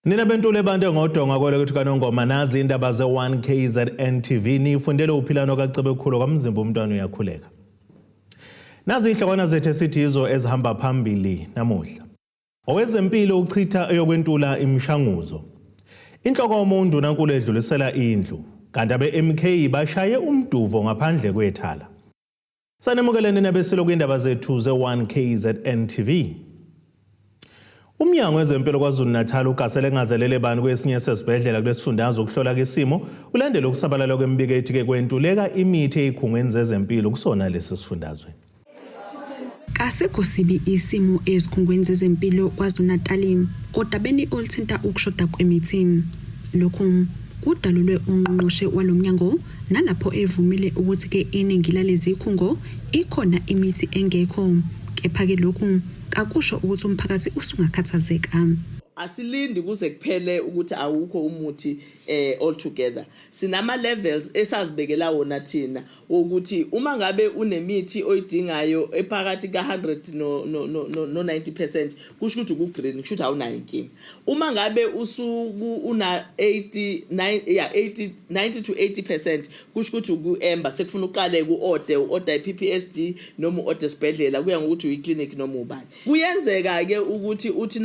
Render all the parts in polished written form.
Nina bentule bantu ngodonga kwele kuthi kaNongoma nazi indaba ze-1 KZN TV nifundele uphilano kaCebekhulu kwaMzimba umntwana uyakhuleka. Nazi ihlokwana zethu esithi yizo ezihamba phambili namuhla. Owezempilo uchitha eyokwentula imishanguzo. Inhloko yomuntu nankulu edlulisela indlu kanti abe-MK bashaye umduvo ngaphandle kwethala. Sanemukeleni nabesilo kwindaba zethu ze-1 KZN TV. Umnyango wezempilo KwaZulu-Natal ugasele engazelele bani kwesinye sezibhedlela kulesifundazwe ukuhlola isimo ulandela ukusabalala kwemibiko ethi-ke kwentuleka imithi ezikhungweni zezempilo kusona lesi sifundazwe. Kasikho sibi isimo ezikhungweni zezempilo KwaZulu-Natal odabeni oluthinta ukushoda kwemithi. Lokhu kudalulwe ungqongqoshe walo mnyango nalapho evumile ukuthi-ke iningi lalezi khungo ikhona imithi engekho. Kepha-ke lokhu kakusho ukuthi umphakathi usungakhathazeka. Asilindi kuze kuphele ukuthi awukho umuthi altogether. Sinama levels esazibekela wona thina wokuthi uma ngabe unemithi oyidingayo ephakathi ka-100 no, no, no, no, no 90% kusho ukuthi uku-green, kusho ukuthi awunayo inkinga. Uma ngabe usuku una 80 9 yeah 80 90 to 80% kusho ukuthi uku-amber, sekufuna uqale ku-order u-order i-PPSD noma u-order esibhedlela, kuya ngokuthi uyi-clinic noma ubani. Kuyenzeka-ke ukuthi uthi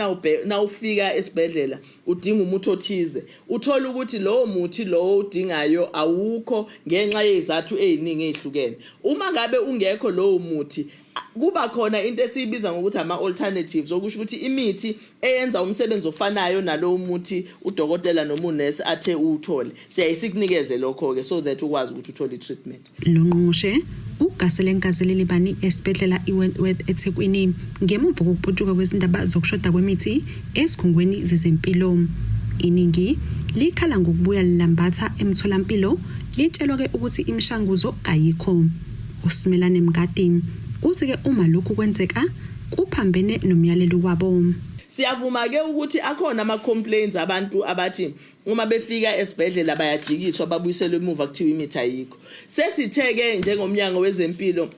nawufika esibhedlela udinga umuthi othize, uthole ukuthi lowo muthi lowo udingayo awukho ngenxa yezizathu eziningi ezihlukene. Uma ngabe ungekho lowo muthi, kuba khona into esiyibiza ngokuthi ama-alternatives, okusho ukuthi imithi eyenza umsebenzi ofanayo nalowo muthi udokotela noma unesi athe uwuthole, siyaye sikunikeze lokho-ke so that ukwazi ukuthi uthole i-treatment. Lo ngqongqoshe ugasele engazelele bani esibhedlela iWentworth eThekwini ngemuva kokuputshuka kwezindaba zokushoda kwemithi ezikhungweni zezempilo. Iningi likhala ngokubuya lilambatha emtholampilo litshelwa-ke ukuthi imishanguzo kayikho. USimelane Mngadi uthi-ke uma lokhu kwenzeka kuphambene nomyalelo wabo. Siyavuma-ke ukuthi akhona ama-complaints abantu abathi uma befika esibhedlela bayajikiswa babuyiselwe emuva kuthiwa imithi ayikho. Sesithe-ke njengomnyango wezempilo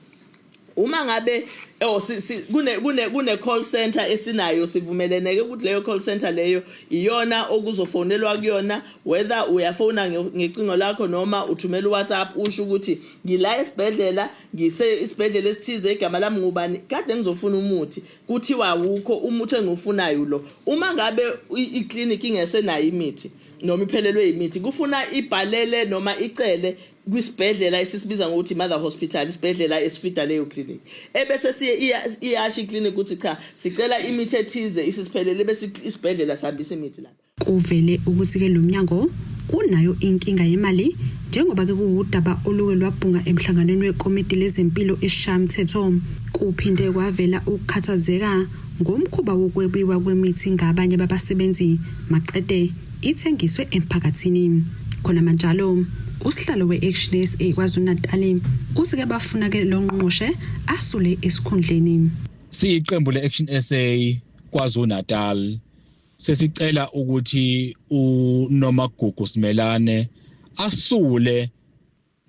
uma ngabe oh si, si, kune kune kune call center esinayo, sivumeleneke ukuthi leyo call center leyo iyona okuzofonelwa kuyona, whether uyafona ngecingo lakho noma uthumela uWhatsApp usho ukuthi ngila esibhedlela, ngise isibhedlela esithize, igama lami ngubani, kade ngizofuna umuthi, kuthiwa awukho umuthi engiwufunayo lo. Uma ngabe iclinic ingesenayo imithi noma iphelelwe imithi, kufuna ibhalele noma icele kwisibhedlela esisibiza ngokuthi mother hospital, isibhedlela esifida leyo clinic, ebese siye iyasho iclinic ukuthi cha, sicela imithi ethize isisiphelele, bese isibhedlela sihambisa imithi lapha. Kuvele ukuthi-ke lo mnyango unayo inkinga yemali njengoba-ke kuwudaba oluke lwabhunga emhlanganweni wekomiti lezempilo esiShayamthetho. Kuphinde kwavela ukukhathazeka ngomkhuba wokwebiwa kwemithi ngabanye babasebenzi maqede ithengiswe emphakathini. Khonamanjalo, usihlalo we-Action SA KwaZulu-Natal uthi-ke bafuna-ke lo ngqongqoshe asule esikhundleni. Siyiqembu le-Action SA KwaZulu-Natal sesicela ukuthi uNomagugu Simelane asule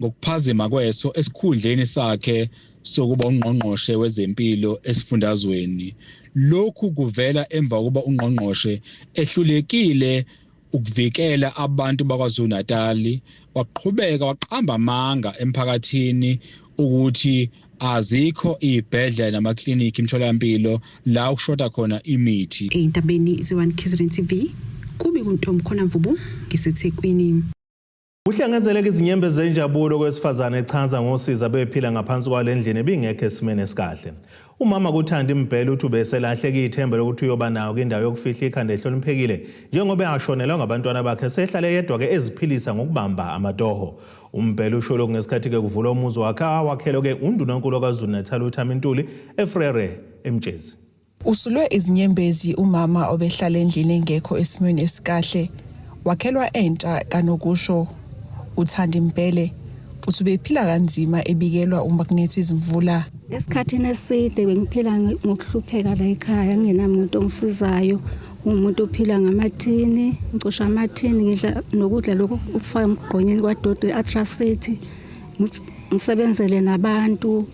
ngokuphazima kweso esikhundleni sakhe sokuba ungqongqoshe wezempilo esifundazweni. Lokhu kuvela emva kokuba ungqongqoshe ehlulekile ukuvikela abantu baKwaZulu-Natal, waqhubeka waqamba amanga emphakathini ukuthi azikho izibhedlela namaklinikhi imitholampilo la ukushoda khona imithi. Ey'ndabeni ze-1 KZN TV, kubi kuNtombi khona Mvubu ngiseThekwini. Kuhlangezeleka izinyembezi zenjabulo kwesifazane echaza ngosizi abephila ngaphansi kwale ndlini ebingekho esimeni esikahle. Umama kuThandi Mbhele uthi ubeselahleke ithemba lokuthi uyoba nayo kwindawo yokufihla ikhanda ehloniphekile njengoba eshonelwa ngabantwana bakhe sehlale yedwa-ke eziphilisa ngokubamba amatoho. UMbhele usho lokhu ngesikhathi-ke kuvulwa umuzi wakhe awakhelwe-ke undunankulu waKwaZulu-Natal uThami Ntuli eFrere eMtshezi. Usulwe izinyembezi umama obehlala endlini engekho esimweni esikahle wakhelwa entsha kanokusho. UThandi Mbhele uthi ubephila kanzima ebikelwa uma kunetha izimvula. Esikhathini eside bengiphila ngokuhlupheka la ekhaya, ngingenamuntu ongisizayo. Umuntu ophila ngamathini, ngicosha amathini, ngidla nokudla lokhu okufaka emgqonyeni kwadoti i-atracity, ngisebenzele nabantu.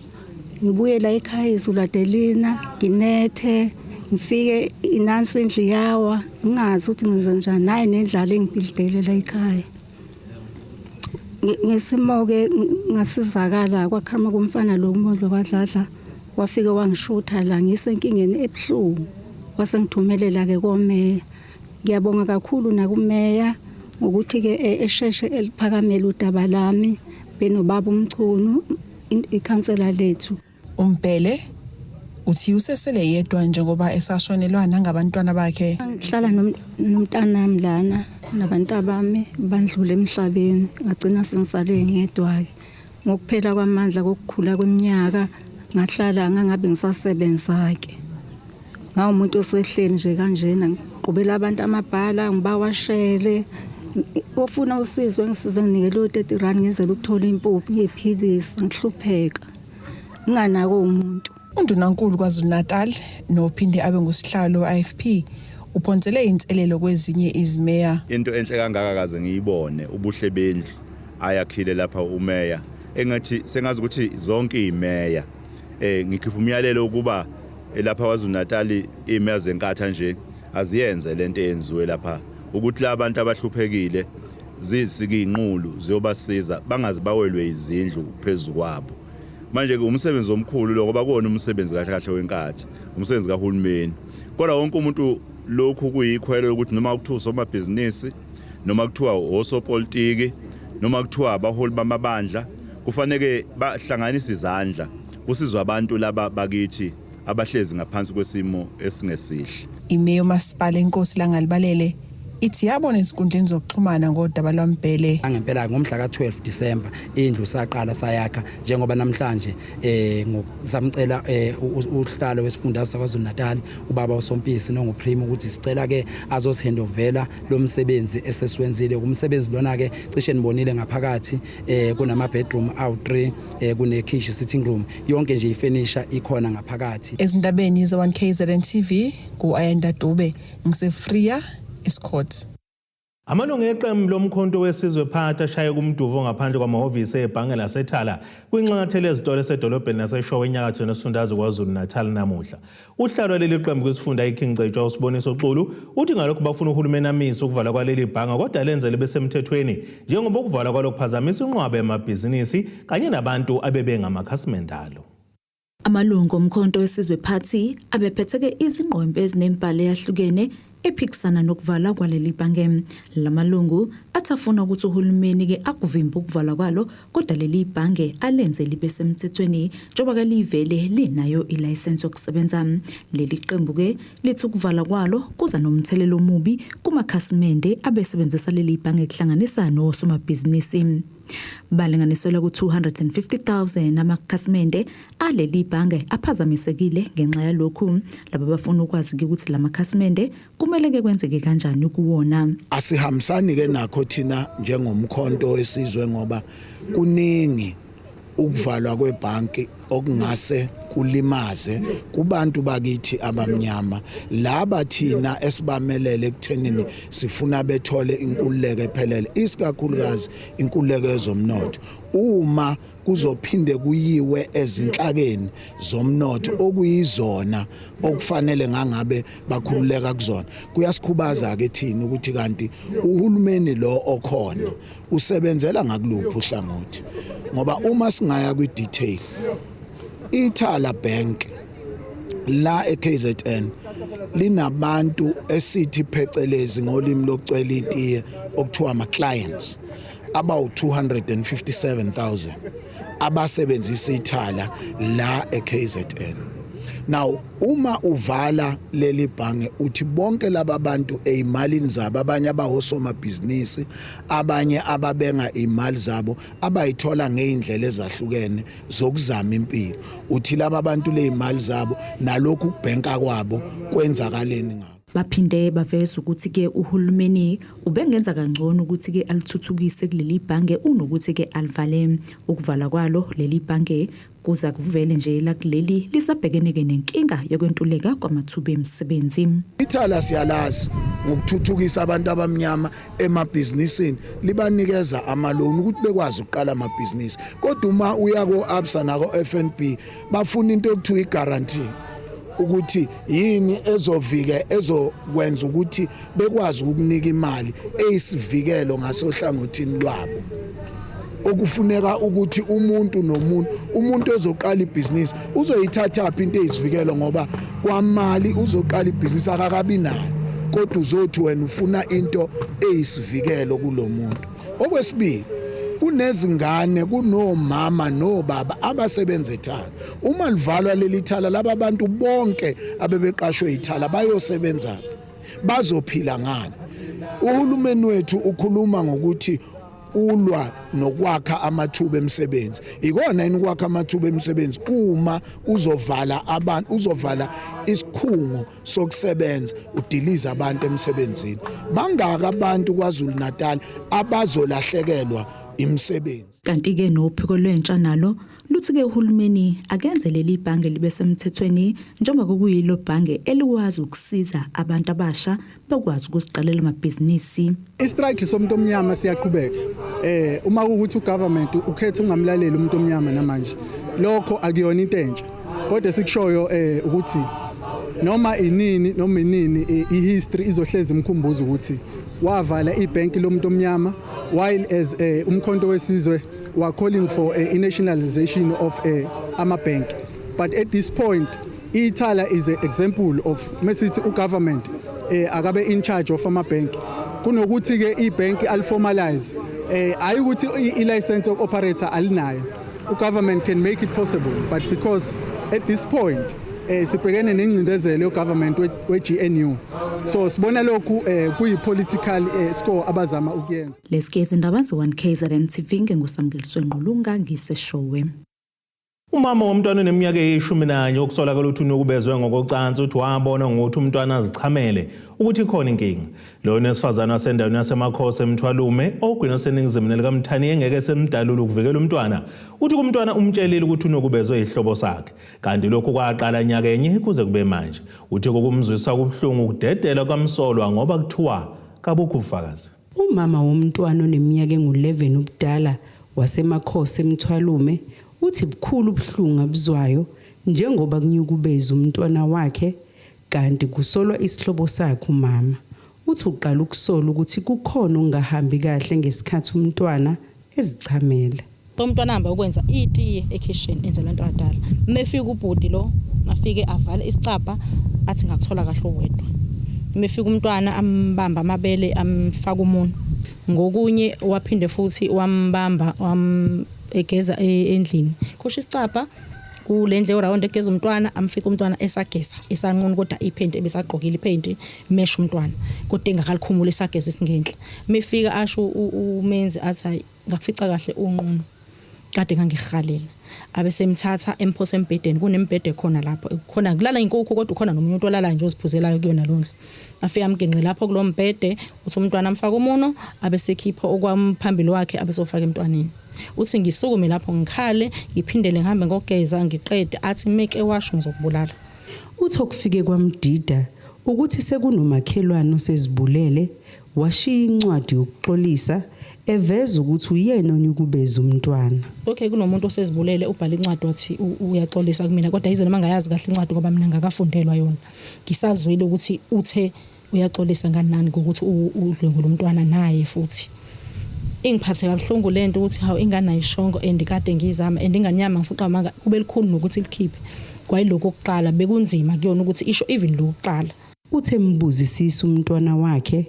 Ngibuye la ekhaya izulu ade lina, nginethe, Ngifike inansi indlu yawa, ngingazi ukuthi ngenze njani, naye nendlala engibhilidele la ekhaya. Ngesimo-ke ngasizakala kwaqhamuka umfana lo umondlo kwadladla wafike wangishutha la ngisenkingeni ebuhlungu wase ngithumelela-ke komeya. Ngiyabonga kakhulu nakumeya ngokuthi-ke esheshe eliphakamele udaba lami benobaba uMchunu ikhansela lethu. UMbhele uthi usesele yedwa njengoba esashonelwa nangabantwana bakhe. Ngihlala nomntanami lana nabantabami bandlule emhlabeni ngagcina sengisale ngedwa-ke. Ngokuphela kwamandla kokukhula kweminyaka ngahlala ngangabe ngisasebenza-ke. Ngawumuntu osehleli nje kanjena ngiqubela abantu amabhala ngibawashele ofuna usizo engisize nginike lo 30 rand ngenzela ukuthola impuphu ngiyiphilisa ngihlupheka nginganako umuntu. UNdunankulu KwaZulu-Natal nophinde abe ngusihlalo we-IFP uphonsele inselelo kwezinye izimeya. Into enhle kangaka kaze ngiyibone ubuhle bendlu ayakhile lapha umeya engathi sengazi ukuthi zonke imeya eh ngikhipha umyalelo ukuba lapha KwaZulu-Natal imeya zenkatha nje aziyenze lento eyenziwe lapha ukuthi labantu abahluphekile zisike inqulu ziyobasiza bangaze bawelwe izindlu phezukwabo. Manje ke umsebenzi omkhulu lo ngoba kuwona umsebenzi kahle kahle wenkathi, umsebenzi kahulumeni. Kodwa wonke umuntu lokhu kuyikhwelo lokuthi noma kuthiwa usomabhizinisi noma kuthiwa osopolitiki noma kuthiwa abaholi bamabandla kufanele bahlanganise izandla kusizwe abantu laba bakithi abahlezi ngaphansi kwesimo esingesihle. Imeya yomasipala iNkosi Langalibalele ithi yabona ezinkundleni zokuxhumana ngodaba lwaMbhele. Ngempela ngomhla ka-12 December indlu saqala sayakha njengoba namhlanje eh samcela eh uhlalo wesifundazwe saKwaZulu Natal ubaba uSompisi nonguPrime ukuthi sicela ke azosihandovela lo msebenzi esesiwenzile. Umsebenzi lona ke cishe nibonile ngaphakathi eh kunama bedroom awu3 eh kune kitchen sitting room yonke nje ifurniture ikhona ngaphakathi. Ezindabeni ze-1 KZN TV ngu-Ayanda Dube ngiseFria Escort. Amalungu eqembu lomkhonto wesizwe Party ashaye kumduvo ngaphandle kwamahhovisi ebhange laseThala kwinxanxathela ezitolo esedolobheni laseShowe enyakatho nesifundazwe KwaZulu-Natal namuhla. Uhlalo leli qembu kwisifunda iKing Cetshwa uSiboniso Xulu uthi ngalokhu bafuna uhulumeni amise ukuvalwa kwaleli bhanga kodwa lenze libe semthethweni njengoba ukuvalwa kwalo kuphazamisa inqwaba yamabhizinisi kanye nabantu abebengamakhasimende alo. Amalungu oMkhonto weSizwe Party abephetheke izingqwembe ezinemibhalo eyahlukene ephikisana nokuvalwa kwaleli bhange. La malungu athi afuna ukuthi uhulumeni-ke akuvimbe ukuvalwa kwalo kodwa leli bhange alenze libe semthethweni njengoba ke livele linayo ilayisensi yokusebenza. Leli qembu-ke lithi ukuvalwa kwalo kuza nomthelela omubi kumakhasimende abesebenzisa leli bhange kuhlanganisa nosomabhizinisi. Balinganiselwa ku-250,000 amakhasimende aleli bhange aphazamisekile ngenxa yalokhu. Laba bafuna ukwazi-ke ukuthi la makhasimende kumele-ke kwenzeke kanjani kuwona. Asihambisani-ke nakho thina njengomkhonto wesizwe ngoba kuningi ukuvalwa kwebhanki okungase kulimaze kubantu bakithi abamnyama laba thina esibamelele ekuthenini sifuna bethole inkululeko ephelele isikakhulukazi inkululeko yezomnotho uma kuzophinde kuyiwe ezinhlakeni zomnotho okuyizona okufanele ngangabe bakhululeka kuzona kuyasikhubaza ke thina ukuthi kanti uhulumeni lo okhona usebenzela ngakuluphi uhlangothi ngoba uma singaya kwi detail Ithala Bank la eKZN linabantu esithi phecelezi ngolimi lokucwela itiye okuthiwa ama clients abawu 257,000 abasebenzisa ithala la eKZN. Now uma uvala leli bhange uthi bonke laba bantu ezimalini zabo abanye abahosomabhizinisi abanye ababenga imali zabo abayithola ngeindlela ezahlukene zokuzama impilo uthi laba bantu lezimali zabo nalokhu kubhenka kwabo kwenzakaleni ngabo. Baphinde baveza ukuthi ke uhulumeni ubengenza kangcono ukuthi ke alithuthukise kuleli bhange unokuthi ke alivale. Ukuvala kwalo leli bhange kuza kuvele nje la kuleli lisabhekene ke nenkinga yokwentuleka kwamathuba emisebenzi. Ithala siyalazi ngokuthuthukisa abantu abamnyama emabhizinisini libanikeza amaloni ukuthi bekwazi ukuqala amabhizinisi kodwa uma uya ko-Absa nako-FNB bafuna into ekuthiwa i-guarantee. Ukuthi yini ezovike ezokwenza ukuthi bekwazi ukukunika imali eyisivikelo ngasohlangothini lwabo, okufuneka ukuthi umuntu nomuntu, umuntu ozoqala ibhizinisi uzoyithatha phi into eyisivikelo, ngoba kwamali uzoqala ibhizinisi akakabi nayo, kodwa uzothi wena ufuna into eyisivikelo kulomuntu. Okwesibili, kunezingane, kunomama nobaba abasebenza eThala. Uma livalwa leli thala, laba bantu bonke abebeqashwe ithala bayosebenza, bazophila ngani? Uhulumeni wethu ukhuluma ngokuthi ulwa nokwakha amathuba emisebenzi. Ikona yini ukwakha amathuba emisebenzi uma uzovala abantu, uzovala isikhungo sokusebenza, udiliza abantu emsebenzini? Bangaka abantu KwaZulu Natal abazolahlekelwa imisebenzi. Kanti-ke nophiko lwentsha nalo luthi-ke uhulumeni akenze leli bhange libe semthethweni, njengoba kukuyilo bhange elikwazi ukusiza abantu abasha bakwazi ukuziqalela amabhizinisi. I-strike somuntu omnyama siyaqhubeka. Uma kuwukuthi ugovernment ukhetha ungamlaleli umuntu omnyama namanje, lokho akuyona into entsha. Kodwa esikushoyo ukuthi noma inini noma inini, i-history izohlezi imkhumbuza ukuthi wavala ibhenki lomuntu omnyama while as uMkhonto weSizwe were calling for a nationalization of ama-bank. But at this point Ithala is an example of mesithi ugovernment akabe in charge of ama-bank kunokuthi ke ibank aliformalize. Hayi ukuthi i-license of operator alinayo, ugovernment can make it possible, but because at this point sibhekene nengcindezelo yogovernment we-GNU, so sibona lokhu kuyi political score abazama ukuyenza. Lesi izindaba ze-1 KZN TV, nginguSamkeliswe Ngqulunga, ngiseShowe. Umama womntwana oneminyaka eyi-11 okusolakala ukuthi unukubezwe ngokocansi uthi wabona ngokuthi umntwana azichamele ukuthi ikhona inkinga. Lona wesifazane wasendaweni yaseMakhosi eMthwalume, ogwini oseningizimu nelikaMthaniya, engeke semdalula ukuvikela umntwana, uthi kumntwana umtshelile ukuthi unukubezwe isihlobo sakhe, kanti lokhu kwaqala nyakenye kuze kube manje. Uthi kokumzwisa kubuhlungu ukudedela kwamsolwa ngoba kuthiwa kabukho ubufakazi. Umama womntwana oneminyaka engu-11 ubudala waseMakhosi eMthwalume uthi bukhulu ubuhlungu abuzwayo njengoba kunyukubeza umntwana wakhe, kanti kusolwa isihlobo sakhe. Umama uthi uqala ukusola ukuthi kukhona okungahambi kahle ngesikhathi umntwana ezichamela. Umntwana hamba ukwenza itiye ekhishini, enze lento adala. Mefika ubhuti lo, afike avale isicabha, athi ngakuthola kahle uwedwa. Mefika umntwana ambamba amabele, amfaka umunwe. Ngokunye waphinde futhi wambamba, wam egeza endlini. Khosha isicabha kule ndlu round egeza umntwana, amfica umntwana esageza esanqunu, kodwa iphenti ebesagqokile, iphenti mesha umntwana, kodwa engakalikhumula, esageza isingenhla. Mefika asho umenzi athi, "Hayi, ngakufica kahle unqunu, kade ngangihalela." Abesemthatha emphosa embhedeni, kunembhede khona lapho, khona kulala inkukhu, kodwa ukhona nomunye umuntu olala nje oziphuzelayo kuyona lo ndlu. Afika amgenqe lapho kulo mbhede, uthi umntwana amfaka umuno, abesekhipha okwamphambili wakhe, abesofaka emntwaneni. Uthi ngisukume lapho ngikhale, ngiphindele ngihambe ngogeza, ngiqede, athi meke washo, "Ngizokubulala." Uthi okufike kwamdida ukuthi sekunomakhelwane osezibulele, washiya incwadi yokuxolisa eveza ukuthi uyena onyukubeza umntwana. Okay, kunomuntu osezibulele, ubhala incwadi wathi uyaxolisa kumina, kodwa yize noma ngayazi kahle incwadi ngoba mina ngakafundelwa yona, ngisazwile ukuthi uthe uyaxolisa ngani nani ngokuthi udlwengula umntwana naye. Futhi ingiphathe kabuhlungu lento ukuthi hawu, ingane ayishongo, and kade ngiyizama and ingane yami ngifuqa amanga kube likhulu nokuthi likhiphe kwayilokho okuqala, bekunzima kuyona ukuthi isho even lokuqala. Uthe mbuzisisa umntwana wakhe,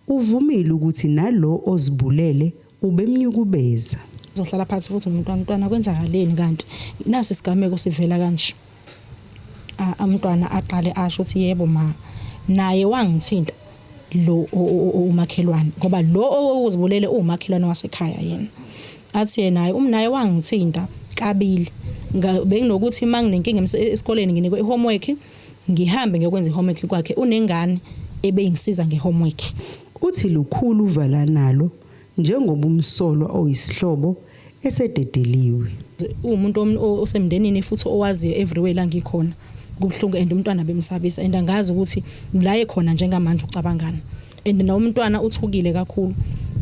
uvumile ukuthi nalo ozibulele ubemnyukubeza. Uzohlala phansi futhi nomntwana, "Umntwana, kwenzakaleni kanti? Nasi isigameko sivela kanje." Umntwana aqale asho ukuthi, "Yebo ma, naye wangithinta lo umakhelwane," ngoba lo ozibulele umakhelwane wasekhaya yena. Athi yena, "Hayi, umnaye wangithinta kabili. Benginokuthi manginenkinga esikoleni, nginikwe ihomework, ngihambe ngiyokwenza ihomework kwakhe, unengane ebeyingisiza ngehomework." Uthi lukhulu uvala nalo njengoba umsolwa oyisihlobo esededeliwe. Uwumuntu osemndenini futhi owaziyo everywhere la ngikhona. Kubuhlungu and umntwana bemsabisa, and angazi ukuthi la ekhona njengamanje ucabangani, and nawo umntwana uthukile kakhulu.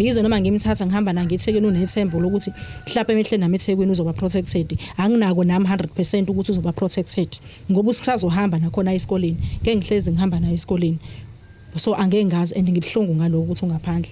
Yize noma ngimthatha ngihamba naye ngithekwini unethemba lokuthi mhlawumbe emehle nami eThekwini uzoba protected. Anginako nami 100% ukuthi uzoba protected ngoba usazohamba nakhona esikoleni. Ngeke ngihlezi ngihamba naye esikoleni. So angeke ngazi and ngibuhlungu ngalokho ukuthi ungaphandle.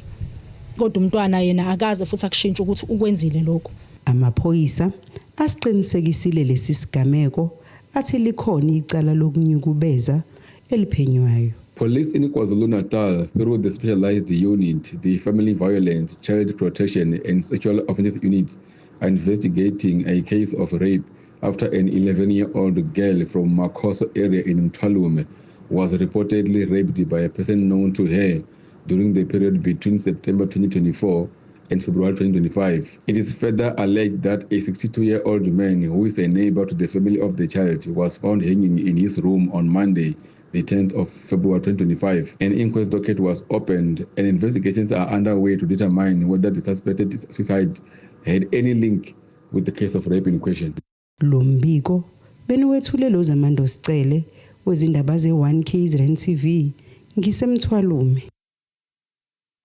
Kodwa umntwana yena akaze futhi akushintshe ukuthi ukwenzile lokho. Amaphoyisa asiqinisekisile lesi sigameko athi likhona icala lokunyukubeza eliphenywayo. Police in KwaZulu-Natal, through the specialized unit, the Family Violence, Child Protection and Sexual Offences Unit, are investigating a case of rape after an 11-year-old girl from Makoso area in Mthwalume was reportedly raped by a person known to her during the period between September 2024 and February 2025. It is further alleged that a 62-year-old man who is a neighbor to the family of the child was found hanging in his room on Monday, the 10th of February 2025. An inquest docket was opened and investigations are underway to determine whether the suspected suicide had any link with the case of rape in question. Lo mbiko beniwethule lo Zamando Sicele wezindaba ze-1 KZN TV ngisemthwalume.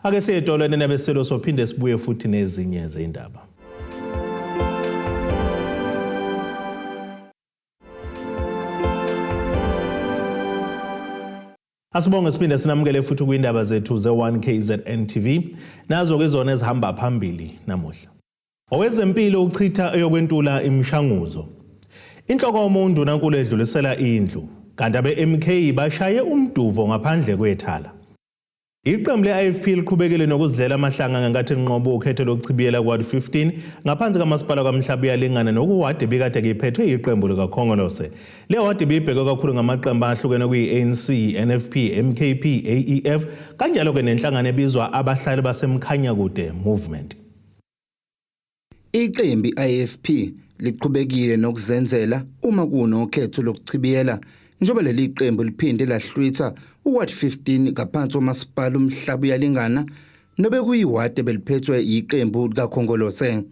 Ake siye edolweni nabesilo sophinde sibuye futhi nezinye zendaba. Asibonge siphinde sinamukele futhi kwindaba zethu ze-1 KZN TV. Nazo ke zona ezihamba phambili namuhla. Owezempilo uchitha eyokwentula imishanguzo. Inhloko yomuntu nankulu edlulisela indlu kanti abe-MK bashaye umduvo ngaphandle kwethala. Iqembu le-IFP liqhubekile nokuzidlela amahlanga ngenkathi linqoba ukhetho lokuchibiyela kuward 15 ngaphansi kamasipala kwaMhlabuyalingana nokuwadi ebikade kuyiphethwe yiqembu likaKhongolose. Le wadi ibibhekwe kakhulu ngamaqembu ahlukene kuyi-ANC, NFP, MKP, AEF kanjalo-ke nenhlangano ebizwa Abahlali baseMkhanyakude Movement. Iqembu i-IFP liqhubekile nokuzenzela uma kunokhetho lokuchibiyela njengoba leli qembu liphinde lahlwitha uWard 15 ngaphansi komasipala uMhlabuyalingana nobekuyiwadi ebeliphethwe yiqembu likaKhongolose.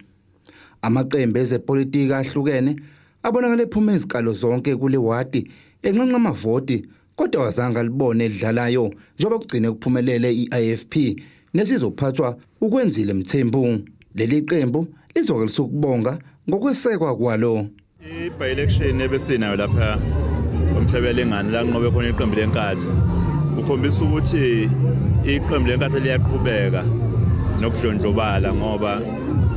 Amaqembu ezepolitiki ahlukene abonakala ephuma izinkalo zonke kule wadi enxenxa amavoti kodwa awazange alibone elidlalayo njengoba kugcine kuphumelele i-IFP nesizophathwa uKwenzile Mthembu. Leli qembu lizwakalisa ukubonga ngokwesekwa kwalo. I-by-election ebesinayo lapha uMhlabuyalingana la nqobe khona iqembu lenkathi kukhombisa ukuthi iqembu lenkathi liyaqhubeka nokudlondlobala ngoba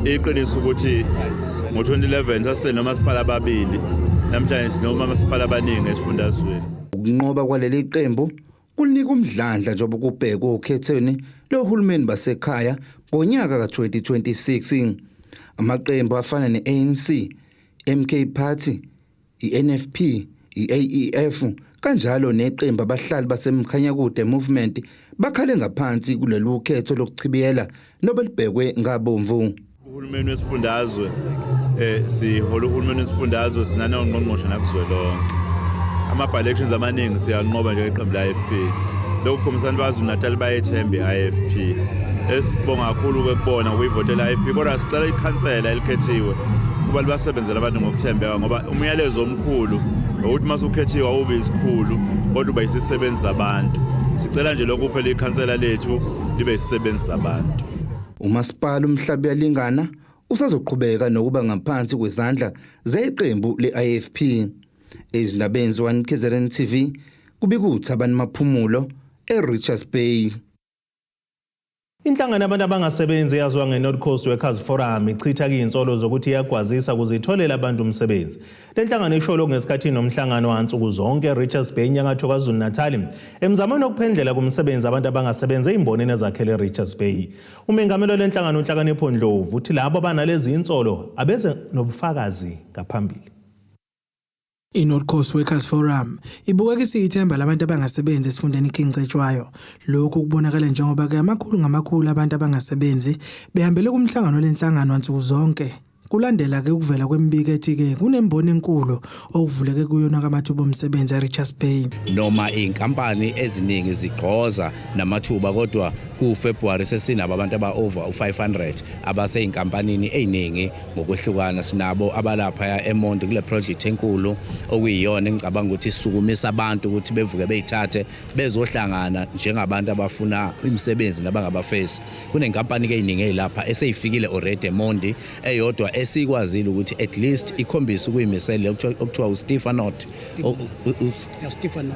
iqiniso ukuthi ngo-2011 sasenomasipala ababili namhlanje sinomasipala abaningi esifundazweni. Ukunqoba kwaleli qembu kulinika umdlandla njengoba kubhekwe okhethweni lohulumeni basekhaya ngonyaka ka-2026. Amaqembu afana ne-ANC, MK Party, i-NFP, i-AEF kanjalo neqembu abahlali baseMkhanyakude Movement bakhale ngaphansi kulolu khetho lokuchibiyela nobelibhekwe ngabomvu. Uhulumeni wesifundazwe eh sihola uhulumeni wesifundazwe sinana ongqongqoshe nakuzwelonke. Ama by-elections amaningi siyanqoba nje iqembu la IFP. Lokhu kukhombisa abantu baZulu Natal bayethemba i-IFP. Esibonga kakhulu ke kubona ukuyivotela i-IFP kodwa sicela ikhansela elikhethiwe ukuba libasebenzele abantu ngokuthembeka ngoba umyalezo omkhulu ukuthi uma usukhethiwe awube isikhulu kodwa uba isisebenzi sabantu. Sicela nje lokhu phela ikhansela lethu libe isisebenzi sabantu. Umasipala uMhlabuyalingana usazoqhubeka nokuba ngaphansi kwezandla zeqembu le-IFP. Ezindabeni ze-1 KZN TV kubika uThabani Maphumulo eRichards Bay. Inhlangano yabantu abangasebenzi eyaziwa nge-North Coast Workers Forum ichitha izinsolo zokuthi iyagwazisa ukuze itholele abantu umsebenzi. Le nhlangano isho lokhu ngesikhathi inomhlangano wansuku zonke eRichards Bay enyakatho KwaZulu-Natal emzamweni wokuphendlela kumsebenzi abantu abangasebenzi ezimbonini ezakhele eRichards Bay. Umengameli wale nhlangano uNhlakanipho Ndlovu uthi labo abanalezi insolo abeze nobufakazi ngaphambili. I-North Coast Workers Forum ibukeka isiyithemba labantu abangasebenzi esifundeni iKing Cetshwayo. Lokhu kubonakala njengoba-ke amakhulu ngamakhulu abantu abangasebenzi behambele kumhlangano walenhlangano wansuku zonke. Kulandela ke ukuvela kwemibiko ethi ke kunemboni enkulu okuvuleke kuyona kamathuba omsebenzi eRichards Bay. Noma inkampani eziningi zigqoza namathuba kodwa kuFebruary sesinabo abantu aba over u500 abaseyinkampanini eziningi ngokwehlukana. Sinabo abalapha eMonti kule project enkulu okuyiyona engicabanga ukuthi isukumisa abantu ukuthi bevuke beyithathe bezohlangana njengabantu abafuna imisebenzi nabangabafesi. Kunenkampani ke eziningi ezilapha eseyifikile already eMondi, eyodwa esikwazile ukuthi at least ikhombise ukuyimisela okuthiwa uStefanot,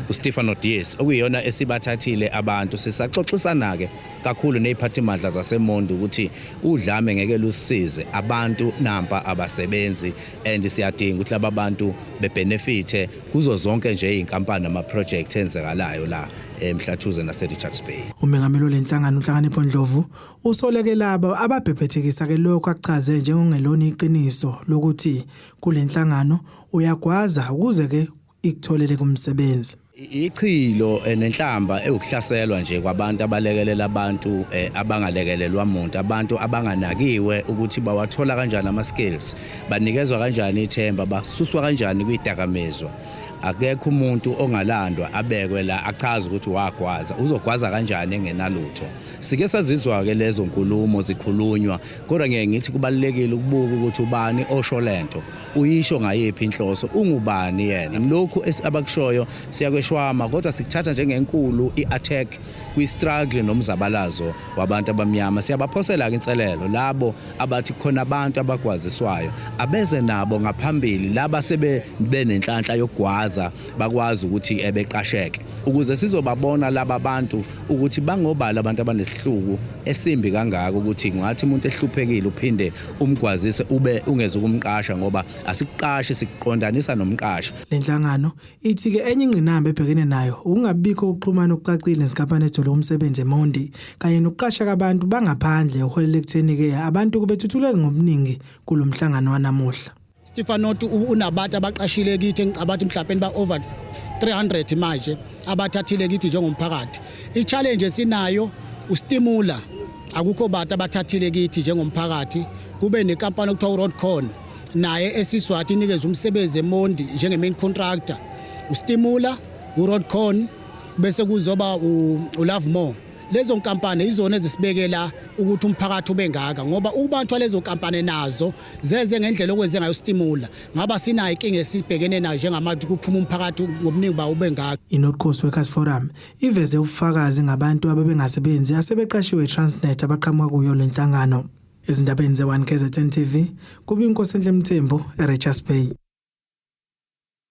uStefanot, yes, okuyiyona esibathathile abantu. Sisaxoxisana ke kakhulu neziphathimandla zaseMondi ukuthi udlame ngeke lusize abantu, nampa abasebenzi and siyadinga ukuthi laba bantu bebenefite kuzo zonke nje izinkampani nama project enzekalayo la eMhlathuze nase Richards Bay. Umengameli lenhlangano uNhlakanipho Ndlovu usoleke labo ababhebhethekisa ke lokho akuchaze njengongelona iqiniso lokuthi kulenhlangano uyagwaza ukuze ke ikutholele kumsebenzi. Ichilo nenhlamba ewukuhlaselwa nje kwabantu abalekelela abantu abangalekelelwa umuntu, abantu abanganakiwe ukuthi bawathola kanjani ama skills, banikezwa kanjani ithemba, basuswa kanjani kwidakamizwa. Akekho umuntu ongalandwa abekwe la achaze ukuthi wagwaza, uzogwaza kanjani engenalutho. Sike sazizwa ke lezo nkulumo zikhulunywa, kodwa ngeke ngithi kubalulekile ukubuka ukuthi ubani osho lento, uyisho ngayiphi inhloso, ungubani yena. Lokhu abakushoyo siyakweshwama, kodwa sikuthatha njengenkulu i-attack kwi-struggle nomzabalazo wabantu abamnyama. Siyabaphosela ke inselelo labo abathi khona abantu abagwaziswayo, abeze nabo ngaphambili laba sebe benenhlanhla yokugwaza bakwazi ukuthi ebeqasheke, ukuze sizobabona laba bantu ukuthi bangobala abantu abanesihluku esimbi kangaka ukuthi ngathi umuntu ehluphekile uphinde umgwazise ube ungeze ukumqasha, ngoba asikuqashi, sikuqondanisa nomqashi. Lenhlangano ithi ke enye ingqinamba ebhekene nayo ukungabikho ukuxhumana okucacile nezinkampani ethola umsebenzi eMondi kanye nokuqasha kwabantu bangaphandle uholela ekutheni ke abantu kubethuthuleke ngobuningi kulomhlangano wanamuhla. Stefanot unabantu abaqashile kithi, engicabanga mhlawumbe ba over 300 manje abathathile kithi njengomphakathi. I-challenge esinayo ustimula, akukho bantu abathathile kithi njengomphakathi. Kube nenkampani okuthiwa uRodcon naye esiswathi inikeza umsebenzi eMondi njenge-main contractor, ustimula, uRodcon, bese kuzoba uLove More. Lezo nkampani izona ezisibekela ukuthi umphakathi ube ngaka, ngoba ukubantu lezo nkampani nazo zeze ngendlela okwenze ngayo stimula, ngaba sinayo inkinga esibhekene nayo njengamanje kuphuma umphakathi ngobuningi bawo ube ngaka. I-North Coast Workers Forum iveze ubufakazi ngabantu ababengasebenzi asebeqashiwe eTransnet abaqhamuka kuyo lenhlangano. Ezindabeni ze-1 KZN TV, kubi Inkosi Mthembu eRichards Bay.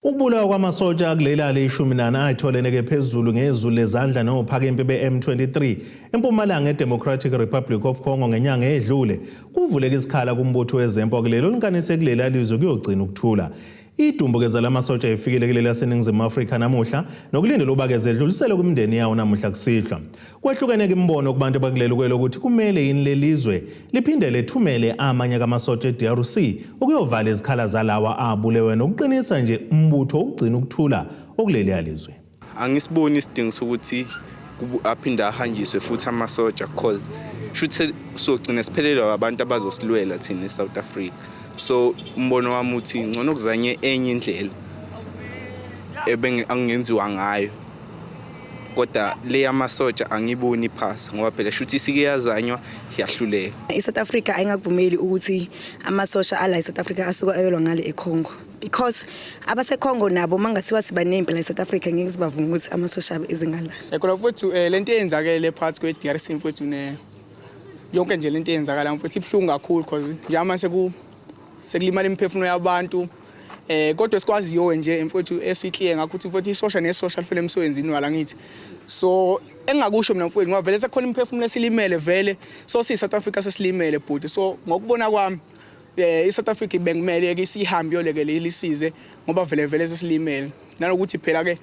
Ukubulawa kwamasotsha kuleli lishumi nane ayitholeneke phezulu ngezulu lezandla nophakempi be-M23 empumalanga eDemocratic Republic of Congo ngenyanga edlule kuvuleka isikhala kumbutho wezempi wakuleli olunkanise kuleli lizwe kuyogcina ukuthula. Idumbu lamasotsha efikile kuleli laseNingizimu Afrika namuhla nokulindela ukuba ke zedluliselwe kwimindeni yawo namuhla kusihlwa. Kwehlukene-ke imibono kubantu abakuleli kwelokuthi kumele yini lelizwe liphinde lethumele amanye kamasotsha e-DRC ukuyovala izikhala zalawa abulewe nokuqinisa nje umbutho wokugcina ukuthula okuleliya lizwe. Angisiboni isidingo sokuthi aphinde ahanjiswe futhi amasotsha, cause shuthi sogcina siphelelwa abantu abazosilwela thina e-South Africa. So umbono wami uthi ngcono kuzanye enye indlela angenziwa ngayo, kodwa le yamasotsha angiboni iphasa, ngoba phela shuthi isike yazanywa yahluleka. I-South Africa ayingakuvumeli ukuthi amasosha ala e-South Africa asuka ayolwa ngale eCongo, because abaseCongo nabo mangathiwa siba nempi la e-South Africa ngeke sibavuma ukuthi amasosha abo eze ngala. Khona mfowethu, lento eyenzakele phakathi kwe-DRC mfowethu, ne yonke nje lento eyenzakala mfowethu ibuhlungu kakhulu, cause njengoba sekulimala imiphefumulo yabantu, kodwa sikwaziyo nje mfowethu esihliye ngakho ukuthi mfowethu isosha nesosha lifele emsebenzini wala ngithi. So engingakusho mina mfowethu, ngoba vele sekukhona imiphefumulo esilimele vele, so siyi South Africa sesilimele bhuti. So ngokubona kwami iSouth Africa bekumele ke sihambe yolekelela isize, ngoba vele vele sesilimele, nanokuthi phela ke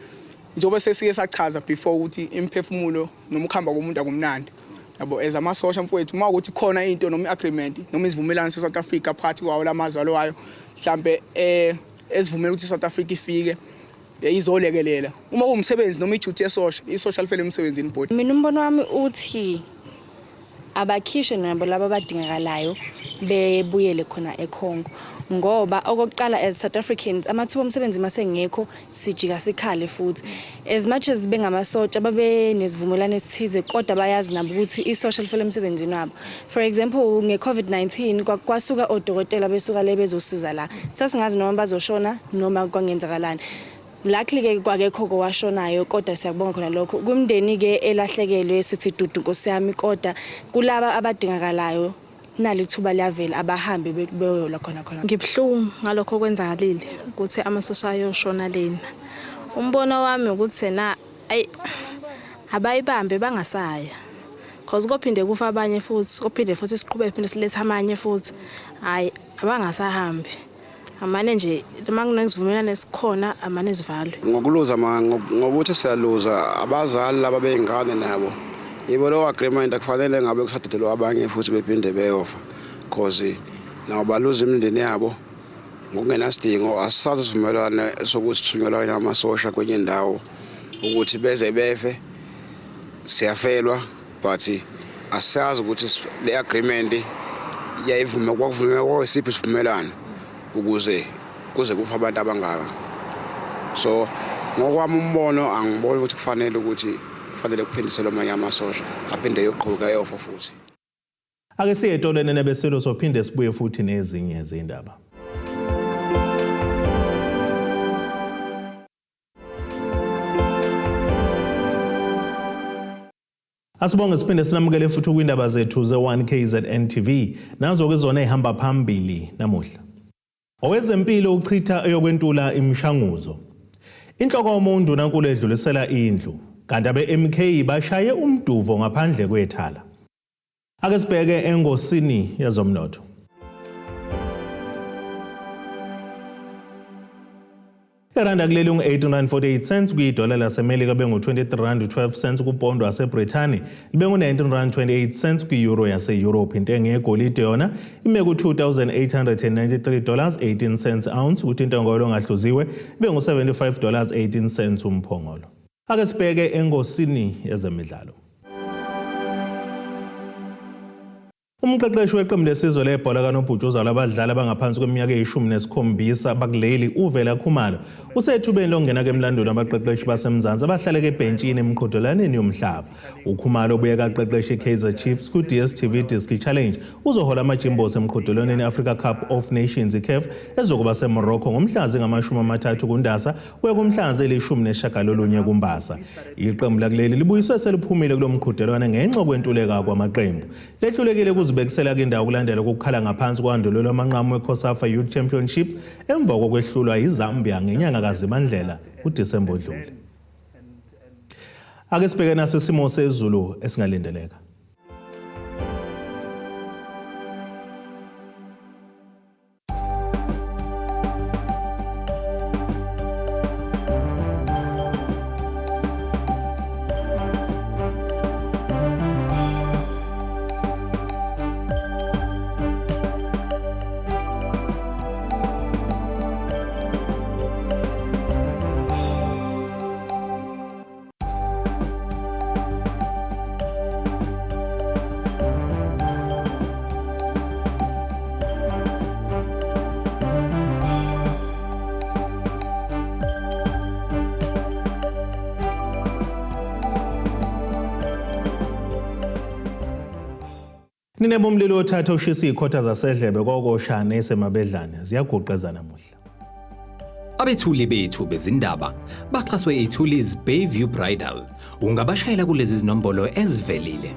njengoba sesike sachaza before ukuthi imiphefumulo noma ukuhamba komuntu akumnandi yabo. As amasosha mfowethu, uma ukuthi khona into noma i-agreement noma isivumelwano se-South Africa phakathi kwawo lamazwe alwayo mhlambe esivumela ukuthi i-South Africa ifike izolekelela uma kuwumsebenzi noma iduty yesosha, isosha lifele emsebenzini bhuti. Mina umbono wami uthi abakhishwe nabo laba abadingakalayo. Bebuyele khona eCongo ngoba okokuqala, as South Africans, amathuba omsebenzi masengekho, sijika sikhale futhi. As much as bengamasotsha, babe nesivumelwano esithize, kodwa bayazi nabo ukuthi isosha lifela emsebenzini wabo. For example, nge-COVID-19 kwasuka odokotela besuka le bezosiza la, sasingazi noma bazoshona noma kwangenzakalani. Luckily ke kwakekho kowashonayo, kodwa siyakubonga khona lokho. Kumndeni ke elahlekelwe, sithi dudu, Nkosi yami, kodwa kulaba abadingakalayo, nali ithuba liyavela, abahambe beyolwa khona khona. Ngibuhlungu ngalokho okwenzakalile ukuthi amasosha ayoshona lena. Umbono wami ukuthi na ayi, abayibambe bangasaya. Cause kophinde kufa abanye futhi, kophinde futhi siqhubeke, phinde silethe amanye futhi. Hayi, abangasahambi. Amane nje uma kunesivumelwano esikhona, amane sivalwe. Ngokuluza ngokuthi siyaluza abazali laba bey'ngane nabo, yibo lo agreement akufanele ngabe kusadedelwa abanye futhi bephinde beyofa, cause nabo baluza imindeni yabo ngokungenasidingo. Asisazi isivumelwano sokuthi sithunyelwa amasosha kwenye indawo ukuthi beze befe, siyafelwa, but asisazi ukuthi le agreement yayivuma, kwakuvunyelwa kwesiphi isivumelwano ukuze kuze kufa abantu abangaka. So ngokwami umbono, angiboni ukuthi kufanele ukuthi kufanele kuphindiselwe amanye amasosha aphinde eyoqhubeka eyofa futhi. Ake siye etolweni nebesilo, sophinde sibuye futhi nezinye izindaba. Asibonge, siphinde sinamukele futhi kwindaba zethu ze-1 KZN TV. Nazo ke zona ehamba phambili namuhla. Owezempilo uchitha eyokwentula imishanguzo. Inhloko yomuntu nankulu edlulisela indlu. Kanti abe-MK bashaye umduvo ngaphandle kwethala. Ake sibheke engosini yezomnotho. Iranda kuleli ungu-89.48 cents kwidola laseMelika, bengu-23 rand 12 cents kupondo waseBrithani, libe ngu-19 rand 28 cents kwi-euro yase-Europe. Intengo yegolide yona ime ku-$2,893 18 cents ounce, kuthi intengo yolongahluziwe ibe ngu-$75 18 cents umphongolo. Ake sibheke engosini yezemidlalo. Umqeqeshi weqembu lesizwe lebhola kanobhutshuzwayo labadlali abangaphansi kweminyaka eyi-17 bakuleli, uVela Khumalo, usethubeni lokungena emlandweni wabaqeqeshi baseMzansi abahlaleke ebhentshini emiqhudelwaneni yomhlaba. UKhumalo, obuye kaqeqesha i-Kaizer Chiefs ku-DStv Diski Challenge, uzohola amajimbos emqhudelwaneni i-Africa Cup of Nations, i-CAF, ezokuba seMorocco ngomhla zingama-30 kuNdasa kuya kumhla zili-19 kuMbasa. Iqembu lakuleli libuyiswe seliphumile kulo mqhudelwano ngenxa yokwentuleka kwamaqembu. Lehlulekile ukuzibekisela indawo kulandela ukukhala ngaphansi kwandulela amanqamu weCOSAFA Youth Championships emva kokwehlulwa yiZambia ngenyanga kaZibandlela uDisemba odlule. Ake sibheke nasi isimo sezulu esingalindeleka. Nina bomlilo othatha ushisa izikhotha zasedlebe kokoshane esemabedlane ziyaguqeza namuhla. Abethuli bethu bezindaba baxhaswe iThulis Bayview Bridal. Ungabashayela kulezi zinombolo ezivelile.